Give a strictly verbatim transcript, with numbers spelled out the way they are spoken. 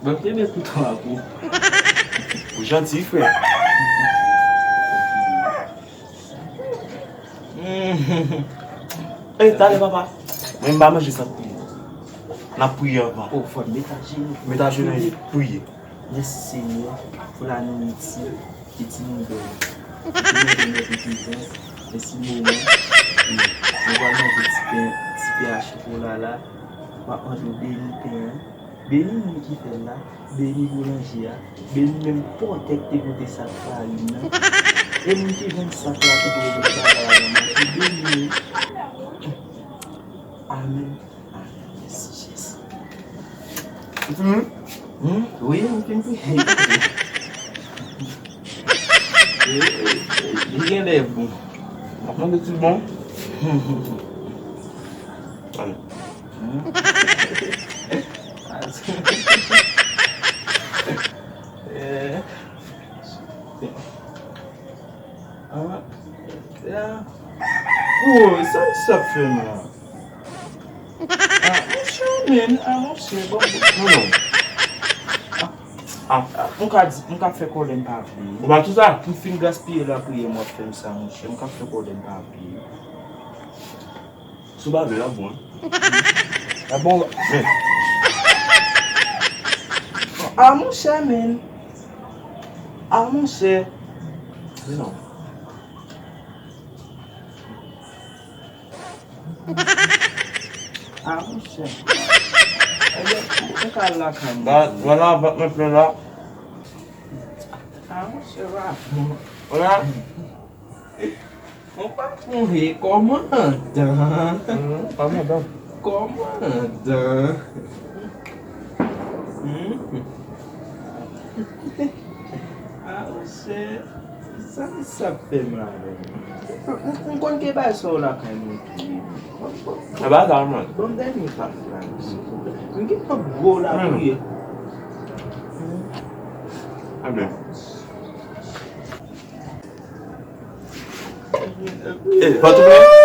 Bon, kenbe kouto a pou. Ou janti, frè. Ey, talè, papa. Mwen, m pa manje san priye. N ap priye anvan. O, fò n met ajenou. Met ajenou, priye. Mèsi, Senyè, pou lanouritè ke timoun ba nou. Mèsi, Senyè, pou prezans. Mèsi, moman. E nou pral manje ti pen, ti pen a chokola la. M ap mande w beni pen an. Beni moun ki fè l la. Beni boulanje a. Beni menm pòtè ki te pote sak farin nan. E moun ki vann sak la tou pou yo vin bagay la nan mache. Beni yo. Amèn. Amèn. Mèsi, Jezi. Ou fini? Hmm? Wi, m fin priye. Li genlè bon. M ap mande si l bon. Ann. Hmm? Eh. Ah, ya. Woy, sa misye ap fè m la? Ah, monchè, men, ah, monchè, bon, bon, non, non. Ah, ah, ah, m ka di, m ka fè kòlè m pa vle. Ou pa tou sa? M fin gaspiye lapriyè m w ap fè m sa, monchè. M ka fè kòlè m pa vle. Si w pa vle, l ap bon, wi. L ap bon, wi. Men. Ah, monchè, men. Ah, monchè. Men non. Ah, monchè. Ebyen, mwen ka al lakay mwen. Ba, vwala, bat mwen plen la. Ah, monchè, ba. Vwala. Mwen pa konn kòmandan. Hmm, kòmandan. Kòmandan. Hmm. Ah, monchè. Sa, sa ap fè m la menm? M, m, m konn ke bay sa w lakay mwen tou. Bon, bon, e bagay sa, man. Bon, dènye pa la, silvouplè. M gen yon gwo lapriyè. Amen. Eh, pa tou plen?